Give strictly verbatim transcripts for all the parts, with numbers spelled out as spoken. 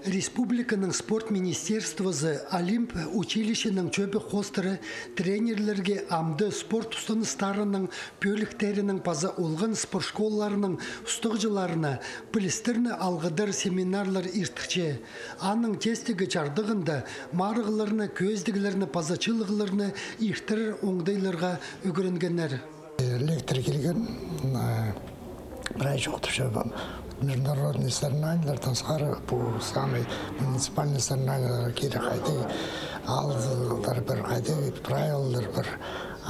Республиканың спорт министерствозы Олимп училищенің чӧбі хоостыра тренерлерге амды спорт устаныстарының пӧліктерінің паза олған спорт школаларының устағҷыларына пілістерні алғыдар семинарлар иртірче. Аның тестігі чардығында марығларны, кӧзідіглерні паза чылығларны иртірер оңдайларға ӱгренгеннер. Лектор килген, прай чоохтапча, международный соревнованиелердең сығара, пу самый муниципальный соревнованиелерге кирек хайдағ алғыдар пар, хайдағ правилалар пар,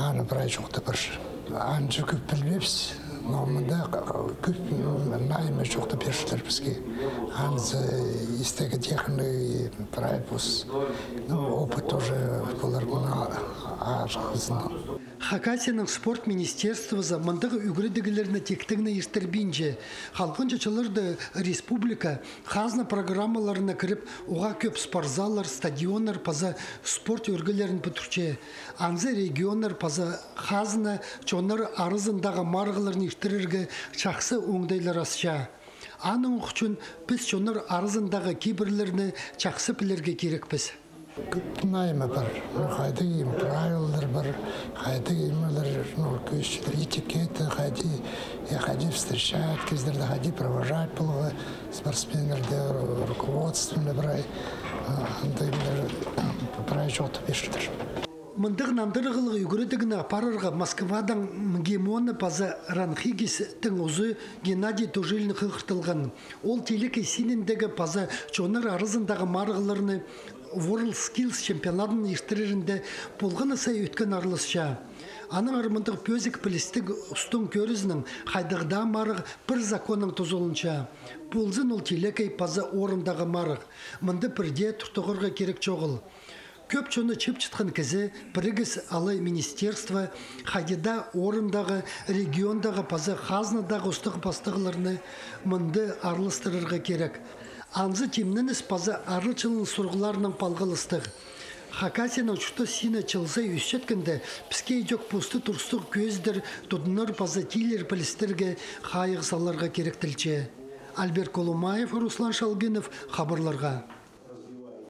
аны прай чоохтап парча. Анзы кӧп пілбеебіс, но мында кӧп найма чоохтап пирчелер піске. Анзы истегі техника, прай пос, ну, опыт уже полар мына арғызын. Хакасияның спорт министерствозы мындағ ӱгредіглерні тиктең не иртірбинче. Халғанҷы чылларда республика хазна программаларына кіріп, уғаа кӧп спортзаллар, стадионнар паза спорт ӧргелерін пӱдірче. Анзы регионнар паза хазна чоннар аразындағы марығларны иртірерге чахсы оңдайлар асча. Аның ӱчӱн піс чоннар аразындағы кибірлерні чахсы пілерге кирекпіс. Кӧп найма пар. Ну, хайдағ ниме, правилалар пар, хайдағ нимелер, ну, кӧзідіглер, этикеті, хайди, э, хайди встречать кізілерні, хайди провожать поларға спортсменнерні, ру-, руководствоны прай, а, андағ нимелер прай чоохтап пирчелер. Мындағ нандырығлығ ӱгредігні апарарға Москвадаң МГИМОны паза РАНХИГистің узы Геннадий Тужилин хығыртылған. Ол телекей синіндегі паза чоннар аразындағы марығларны, WorldSkills чемпионатын иртірерінде полған на сай ӧткін араласча. Аннаңар мындағ пӧзік пілістіг устың кӧрізінең, хайдағ даа марығ пір законнаң тузаланча. Ползын ол телекей паза орындағы марығ, мында пірдее туртығарға кирек чоғыл. Кӧп чонны чыыпчатхан кізі, пірігіс алай министерство, хайди даа орындағы, региондағы паза хазнадағы устағ-пастағларны мында араластырарға кирек. Анзы тимненіс паза аралчылаң сурығларынаң палғалыстығ. Хакасияның чуртас сині чыл сай ӧсчеткенде, піске идӧк посты турыстығ кӧзідер, тудынар паза тилер пілістерге хайығ саларға киректелче. Альберт Колумаев, Руслан Шалгинов, хабарларға.